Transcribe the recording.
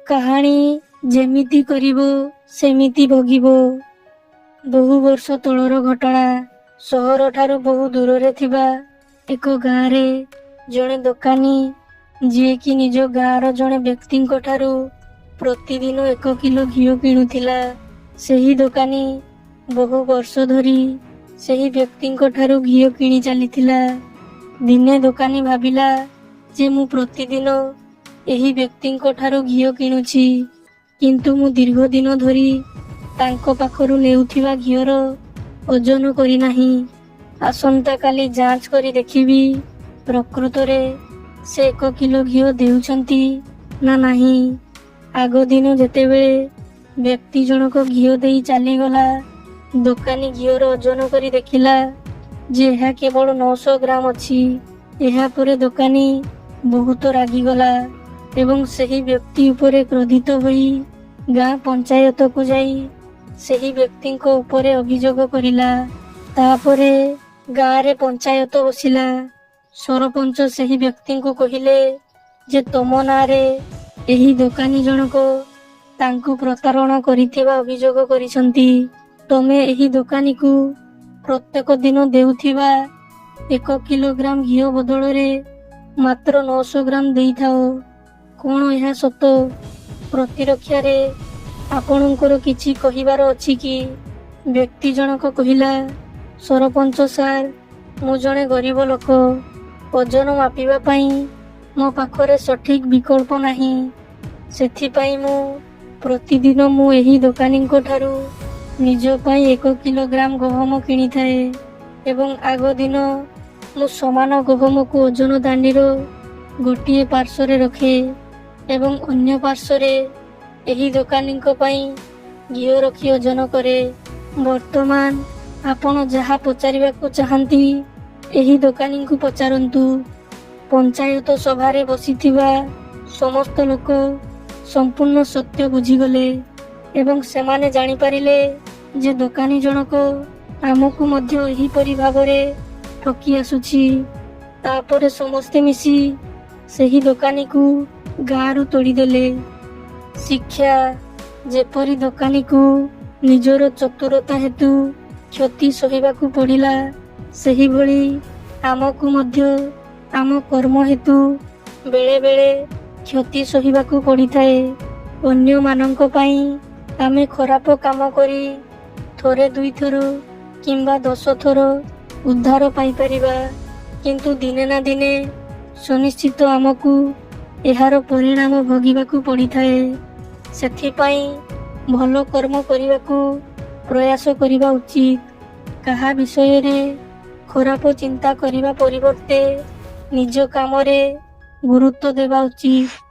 କାହାଣୀ ଯେମିତି କରିବ, ସେମିତି ଭୋଗିବ। ବହୁ ବର୍ଷ ତଳର ଘଟଣା। ସହରଠାରୁ ବହୁ ଦୂରରେ ଥିବା ଏକ ଗାଁରେ ଜଣେ ଦୋକାନୀ, ଯିଏକି ନିଜ ଗାଁର ଜଣେ ବ୍ୟକ୍ତିଙ୍କ ଠାରୁ ପ୍ରତିଦିନ 1 କିଲୋ ଘିଅ କିଣୁଥିଲା। ସେହି ଦୋକାନୀ ବହୁ ବର୍ଷ ଧରି ସେହି ବ୍ୟକ୍ତିଙ୍କ ଠାରୁ ଘିଅ କିଣି ଚାଲିଥିଲା। ଦିନେ ଦୋକାନୀ ଭାବିଲା ଯେ ମୁଁ ପ୍ରତିଦିନ ଏହି ବ୍ୟକ୍ତିଙ୍କ ଠାରୁ ଘିଅ କିଣୁଛି, କିନ୍ତୁ ମୁଁ ଦୀର୍ଘ ଦିନ ଧରି ତାଙ୍କ ପାଖରୁ ନେଉଥିବା ଘିଅର ଓଜନ କରିନାହିଁ। ଆସନ୍ତାକାଲି ଯାଞ୍ଚ କରି ଦେଖିବି, ପ୍ରକୃତରେ ସେ 1 କିଲୋ ଘିଅ ଦେଉଛନ୍ତି ନା ନାହିଁ। ଆଗ ଦିନ ଯେତେବେଳେ ବ୍ୟକ୍ତି ଜଣକ ଘିଅ ଦେଇ ଚାଲିଗଲା, ଦୋକାନୀ ଘିଅର ଓଜନ କରି ଦେଖିଲା ଯେ ଏହା କେବଳ 900 ଗ୍ରାମ ଅଛି। ଏହାପରେ ଦୋକାନୀ ବହୁତ ରାଗିଗଲା ଏବଂ ସେହି ବ୍ୟକ୍ତି ଉପରେ କ୍ରୋଧିତ ହୋଇ ଗାଁ ପଞ୍ଚାୟତକୁ ଯାଇ ସେହି ବ୍ୟକ୍ତିଙ୍କ ଉପରେ ଅଭିଯୋଗ କରିଲା। ତାପରେ ଗାଁରେ ପଞ୍ଚାୟତ ବସିଲା। ସରପଞ୍ଚ ସେହି ବ୍ୟକ୍ତିଙ୍କୁ କହିଲେ ଯେ ତମ ନାଁରେ ଏହି ଦୋକାନୀ ଜଣକ ତାଙ୍କୁ ପ୍ରତାରଣା କରିଥିବା ଅଭିଯୋଗ କରିଛନ୍ତି। ତମେ ଏହି ଦୋକାନୀକୁ ପ୍ରତ୍ୟେକ ଦିନ ଦେଉଥିବା 1 କିଲୋଗ୍ରାମ ଘିଅ ବଦଳରେ ମାତ୍ର 900 ଗ୍ରାମ ଦେଇଥାଅ। କଣ ଏହା ସତ? ପ୍ରତିରକ୍ଷାରେ ଆପଣଙ୍କର କିଛି କହିବାର ଅଛି କି? ବ୍ୟକ୍ତି ଜଣକ କହିଲା, "ସରପଞ୍ଚ ସାର୍, ମୁଁ ଜଣେ ଗରିବ ଲୋକ। ଓଜନ ମାପିବା ପାଇଁ ମୋ ପାଖରେ ସଠିକ ବିକଳ୍ପ ନାହିଁ। ସେଥିପାଇଁ ମୁଁ ପ୍ରତିଦିନ ମୁଁ ଏହି ଦୋକାନୀଙ୍କ ଠାରୁ ନିଜ ପାଇଁ 1 କିଲୋଗ୍ରାମ ଗହମ କିଣିଥାଏ ଏବଂ ଆଗ ଦିନ ମୁଁ ସମାନ ଗହମକୁ ଓଜନ ଦାଣ୍ଡିର ଗୋଟିଏ ପାର୍ଶ୍ୱରେ ରଖେ ଏବଂ ଅନ୍ୟ ପାର୍ଶ୍ୱରେ ଏହି ଦୋକାନୀଙ୍କ ପାଇଁ ଘିଅ ରଖି ଓଜନ କରେ। ବର୍ତ୍ତମାନ ଆପଣ ଯାହା ପଚାରିବାକୁ ଚାହାନ୍ତି, ଏହି ଦୋକାନୀଙ୍କୁ ପଚାରନ୍ତୁ।" ପଞ୍ଚାୟତ ସଭାରେ ବସିଥିବା ସମସ୍ତ ଲୋକ ସମ୍ପୂର୍ଣ୍ଣ ସତ୍ୟ ବୁଝିଗଲେ ଏବଂ ସେମାନେ ଜାଣିପାରିଲେ ଯେ ଦୋକାନୀ ଜଣକ ଆମକୁ ମଧ୍ୟ ଏହିପରି ଭାବରେ ଠକି ଆସୁଛି। ତାପରେ ସମସ୍ତେ ମିଶି ସେହି ଦୋକାନୀକୁ ଗାଁରୁ ତଡ଼ିଦେଲେ। ଶିକ୍ଷା: ଯେପରି ଦୋକାନୀକୁ ନିଜର ଚତୁରତା ହେତୁ କ୍ଷତି ସହିବାକୁ ପଡ଼ିଲା, ସେହିଭଳି ଆମକୁ ମଧ୍ୟ ଆମ କର୍ମ ହେତୁ ବେଳେ ବେଳେ କ୍ଷତି ସହିବାକୁ ପଡ଼ିଥାଏ। ଅନ୍ୟମାନଙ୍କ ପାଇଁ ଆମେ ଖରାପ କାମ କରି ଥରେ, ଦୁଇଥର କିମ୍ବା 10 ଥର ଉଦ୍ଧାର ପାଇପାରିବା, କିନ୍ତୁ ଦିନେ ନା ଦିନେ ସୁନିଶ୍ଚିତ ଆମକୁ ଏହାର ପରିଣାମ ଭୋଗିବାକୁ ପଡ଼ିଥାଏ। ସେଥିପାଇଁ ଭଲ କର୍ମ କରିବାକୁ ପ୍ରୟାସ କରିବା ଉଚିତ। କାହା ବିଷୟରେ ଖରାପ ଚିନ୍ତା କରିବା ପରିବର୍ତ୍ତେ ନିଜ କାମରେ ଗୁରୁତ୍ୱ ଦେବା ଉଚିତ।